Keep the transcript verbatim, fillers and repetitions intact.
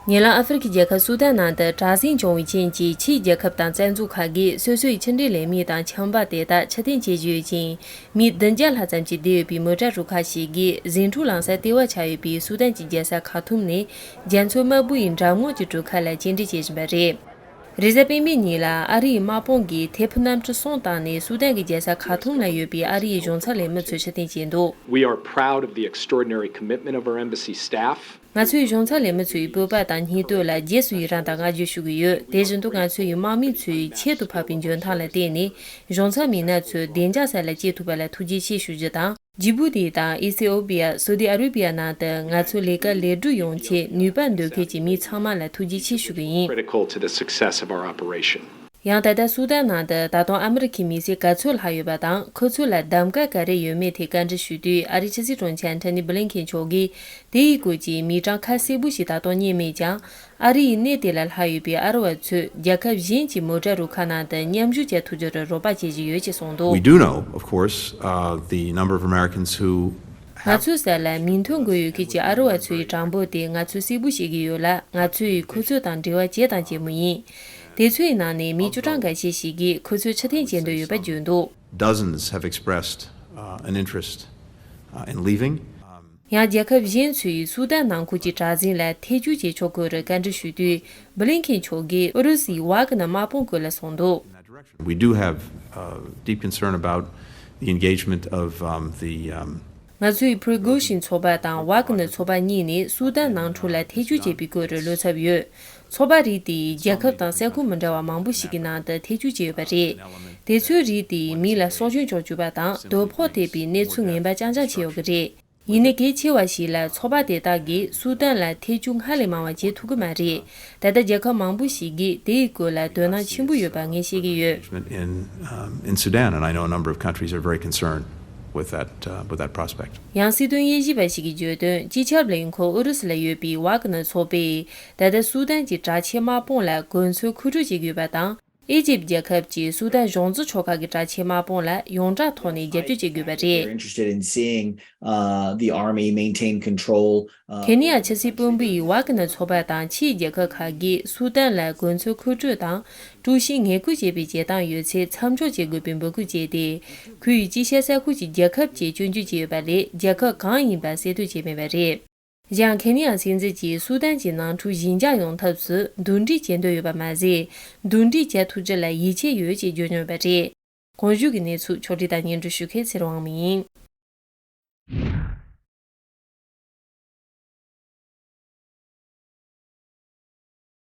ཉེ་ལམ་ཨ་ཧྥེ་རི་ཁའི་རྒྱལ་ཁབ་སུ་དན་ནང་དུ་དྲག་ཟིང་བྱུང་བའི་རྐྱེན་གྱིས་ཕྱིའི་རྒྱལ་ཁབ་དང་བཙན་འཛུལ་ཁག་གིས་སོ་སོའི་ཕྱི་འབྲེལ་ལས་མི་དང་ཁྱིམ་པ་དེ་དག་ཕྱིར་འཐེན་བྱེད་བཞིན་ཡོད་ཅིང་། མི་བདུན་བརྒྱ་ལྷག་ཙམ་གྱིས་བསྡད་ཡོད་པའི་མོ་ཊ་རུ་ཁག་ཞིག་གིས་ཟིང་འཁྲུག་ལངས་སར་ལྟེ་བ་ཆགས་ཡོད་པའི་སུ་དན་གྱི་རྒྱལ་ས་ཁ་ཐུམ་ནས་རྒྱ་མཚོ་དམར་པོ་ཡི་འགྲམ་ངོགས་ཀྱི་གྲུ་ཁ་ལ་སྐྱེལ་འདྲེན་བྱེད་བཞིན་པ་རེད། རེས་གཟའ་སྤེན་པའི་ཉིན་ལ་ཨ་རིའི་དམག་དཔུང་གིས་ཐད་ཕུ་གནམ་གྲུ་གསུམ་བཏང་ནས་སུ་དན་གྱི་རྒྱལ་ས་ཁ་ཐུམ་ལ་ཡོད་པའི་ཨ་རིའི་གཞུང་ཚབ་ལས་མི་ཚོ་ཕྱིར་འཐེན་བྱས་འདུག We are proud of the extraordinary commitment of our embassy staff. ང་ཚོའི་གཞུང་ཚབ་ལས་མི་ཚོའི་སྤོབས་པ་དང་སྙིང་སྟོབས་ལ་རྗེས་སུ་ཡི་རང་དང་བསྔགས་བརྗོད་ཞུ་གི་ཡོད། དེ་བཞིན་དུ་ང་ཚོའི་དམག་མི་ཚོས་ཁྱད་དུ་འཕགས་པའི་འཇོན་ཐང་ལ་བརྟེན་ནས་གཞུང་ཚབ་མི་སྣ་ཚོ་བདེ་འཇགས་ས་ལ་སྐྱེལ་ཐུབ་པ་ལ་ཐུགས་རྗེ་ཆེ་ཞུ་རྒྱུ་དང་། ཇི་བུ་ཏི་དང་ཨི་སི་ཨོ་པི་ཡ། སོ་ཏི་ཨ་རི་བི་ཡ་ནང་དུ་ང་ཚོའི་ལས་ཀ་ལེགས་གྲུབ་ཡོང་ཆེད་ནུས་པ་འདོན་མཁན་གྱི་མི་ཚང་མ་ལ་ཐུགས་རྗེ་ཆེ་ཞུ་གི་ཡིན། Critical to the success of our operation. ཡང་ད་ལྟ་སུ་དན་ནང་དུ་ད་དུང་ཨ་མི་རི་ཁའི་མི་སེར་ག་ཚོད་ལྷག་ཡོད་པ་དང་། ཁོ་ཚོ་ལ་གདམ་ག་ག་རེ་ཡོད་མེད་ཐད་བཀའ་འདྲི་ཞུས་དུས། ཨ་རིའི་ཕྱི་སྲིད་དྲུང་ཆེ་ཨན་ཐོ་ནི་བྷི་ལིན་ཁེན་མཆོག་གིས་དེ་ཡི་སྐོར་གྱི་མི་གྲངས་ཁ་གསལ་པོ་ཞིག་ད་དུང་རྙེད་མེད་ཀྱང་། ཨ་རི་ཡི་གནས་དེ་ལ་ལྷག་ཡོད་པའི་ཨ་རི་བ་ཚོས་རྒྱལ་ཁབ་གཞན་གྱི་མོ་ཊ་རུ་ཁག་ནང་དུ་མཉམ་ཞུགས་བྱེད་ཐུབ་རྒྱུར་རོགས་པ་བྱེད་བཞིན་ཡོད་ཅེས་གསུངས་འདུག We do know, of course, uh, the number of Americans who ང་ཚོའི་སར་ལ་མིང་ཐོ་འགོད་ཡོད་མཁན་གྱི་ཨ་རི་བ་ཚོའི་གྲངས་འབོར་དེ་ང་ཚོས་གསལ་པོ་ཤེས་ཀྱི་ཡོད་ལ། ང་ཚོས་ཁོ་ཚོ་དང་འབྲེལ་བ་བྱས་དང་བྱེད་མུས་ཡིན། དེ་ཚོའི་ནང་ནས་མི་བཅུ་གྲངས་འགའ་ཤས་ཤིག་གིས་ཁོ་ཚོས་ཕྱིར་འཐེན་བྱེད་འདོད་ཡོད་པ་བརྗོད་འདུག Dozens have expressed, uh, an interest, uh, in leaving. ཡང་རྒྱལ་ཁབ་གཞན་ཚོས་སུ་དན་ནང་ཁུལ་གྱི་དྲག་ཟིང་ལ་ཐེ་བྱུས་བྱེད་ཕྱོགས་སྐོར་བཀའ་འདྲི་ཞུས་དུས། བྷི་ལིན་ཁེན་མཆོག་གིས་ཨུ་རུ་སུའི་ཝཱ་ཀི་ནར་དམག་དཔུང་སྐོར་ལ་གསུངས་འདུག We do have, uh, deep concern about the engagement of, um, the, um, ང་ཚོས་པྲི་གོ་ཤིན་ཚོགས་པ་དང་ཝཱ་ཀི་ནར་ཚོགས་པ་གཉིས་ནས་སུ་དན་ནང་འཁྲུག་ལ་ཐེ་བྱུས་བྱས་པའི་སྐོར་བློ་འཚབ་ཡོད། ཚོགས་པ་རིགས་དེས་རྒྱལ་ཁབ་དང་ས་ཁུལ་མི་འདྲ་བ་མང་པོ་ཞིག་གི་ནང་དུ་ཐེ་བྱུས་བྱས་ཡོད་པ་རེད། དེ་ཚོའི་རིགས་དེས་མི་ལ་སྲོག་སྐྱོན་བྱུང་བཅུག་པ་དང་། དོ་ཕོག་ཐེབས་པའི་གནས་ཚུལ་ངན་པ་རྐྱང་རྐྱང་བྱས་ཡོད་ཀྱི་རེད། ཡིན་ནའི་གལ་ཆེ་བ་ཞིག་ལ། ཚོགས་པ་དེ་དག་གིས་སུ་དན་ལ་ཐེ་བྱུས་སྔར་ལས་མང་བ་བྱེད་ཐུབ་ཀྱི་མ་རེད། ད་ལྟ་རྒྱལ་ཁབ་མང་པོ་ཞིག་གིས་དེའི་སྐོར་ལ་དོ་སྣང་ཆེན་པོ་ཡོད་པ་ངས་ཤེས་ཀྱི་ཡོད། In, um, in Sudan, and I know a number of countries are very concerned with that, uh, with that prospect. ཡང་སྲིད་དོན་དབྱེ་ཞིབ་པ་ཞིག་གིས་བརྗོད་དོན། སྤྱི་ཁྱབ་ལ་ཡོད་མཁན་ཨུ་རུ་སུ་ལ་ཡོད་པའི་ཝཱ་ཀི་ནར་ཚོགས་པས། ད་ལྟ་སུ་དན་གྱི་དྲག་ཆས་དམག་དཔུང་ལ་གོ་མཚོན་མཁོ་སྤྲོད་བྱེད་ཀྱི་ཡོད་པ་དང་། ཨི་ཇིབ་རྒྱལ་ཁབ་ཀྱིས་སུ་དན་གཞུང་འཛིན་ཕྱོགས་ཁག་གི་དྲག་ཆས་དམག་དཔུང་ལ་ཡོངས་གྲགས་ཐོག་ནས་རྒྱབ་སྐྱོར་བྱེད་དགོས་པ་རེད། They're interested in seeing, uh, the army maintain control, uh, ཁེ་ནི་ཡ་ཕྱི་སྲིད་དཔོན་པོ་ཡིས་ཝཱ་ཀི་ནར་ཚོགས་པ་དང་ཕྱིའི་རྒྱལ་ཁབ་ཁག་གིས་སུ་དན་ལ་གོ་མཚོན་མཁོ་སྤྲོད་དང་། དཀྲུག་ཤིང་ངན་སྐུལ་བྱེད་པའི་བྱེད་སྟངས་ཡོད་ཚེ་མཚམས་འཇོག་བྱེད་དགོས་པའི་འབོད་སྐུལ་བྱས་ཏེ། ཁོས་དཀྱིལ་ཤར་ས་ཁུལ་གྱི་རྒྱལ་ཁབ་ཅེས་སྐྱོན་བརྗོད་བྱས་ཡོད་པ་ལས། རྒྱལ་ཁབ་གང་ཡིན་པ་གསལ་སྟོན་བྱས་མེད་པ་རེད། གཞན་ཁེ་ནི་ཡ་སྲིད་འཛིན་གྱིས་སུ་དན་གྱི་ནང་འཁྲུག་ཞི་འཇགས་ཡོང་ཐབས་སུ་འདུམ་འགྲིག་བྱེད་འདོད་ཡོད་པ་མ་ཟད། འདུམ་འགྲིག་བྱ་ཐུབ་རྒྱུ་ལ་ཡིད་ཆེས་ཡོད་ཅེས་བརྗོད་མྱོང་ཡོད་པ་རེད། གོང་ཞུས་ཀྱི་གནས་ཚུལ་ཕྱོགས་སྒྲིག་དང་སྙན་སྒྲོན་ཞུ་མཁན་ཚེ་རིང་དབང་མོ་ཡིན།